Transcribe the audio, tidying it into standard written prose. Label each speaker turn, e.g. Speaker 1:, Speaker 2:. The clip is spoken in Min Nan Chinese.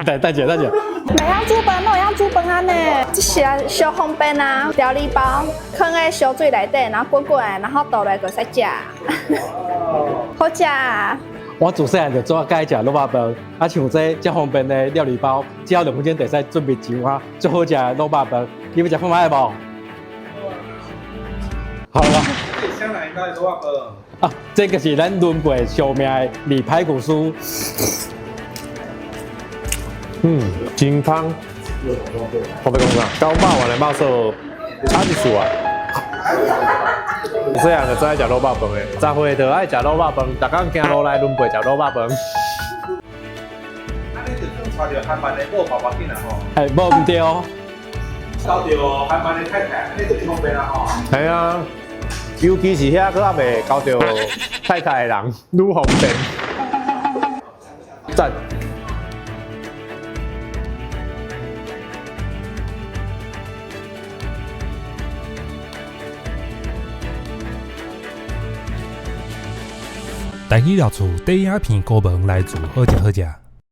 Speaker 1: 等等者，等者。
Speaker 2: 袂曉煮飯，哪會曉煮飯按呢？這是啊，小方便啊，料理包，囥在燒水內底，然後滾滾來，然後倒來就會使食。好食啊！
Speaker 1: 我自細漢就做愛食滷肉飯，啊像這遮方便的料理包，只要2分鐘就會使準備一碗足好食的滷肉飯。你欲食看覓無？好啦。
Speaker 3: 這是啥人家的滷肉飯？
Speaker 1: 啊，這個是咱崙背上名的李排骨酥。
Speaker 4: 嗯，真香。我欲講啥？九百萬的肉燥差一絲啊！細漢就最愛食滷肉飯的，10歲就愛食滷肉飯，逐工行路來崙背食滷肉飯。
Speaker 3: 按呢就算娶著韓曼的某無要緊啦吼。
Speaker 1: 欸，無毋對。
Speaker 3: 交著韓曼的太太，按呢就方便啦吼。
Speaker 4: 係啊，尤其是遐閣猶未交著太太的人，愈方便。讚。
Speaker 5: 台語老厝短影片顧問來自好食好食。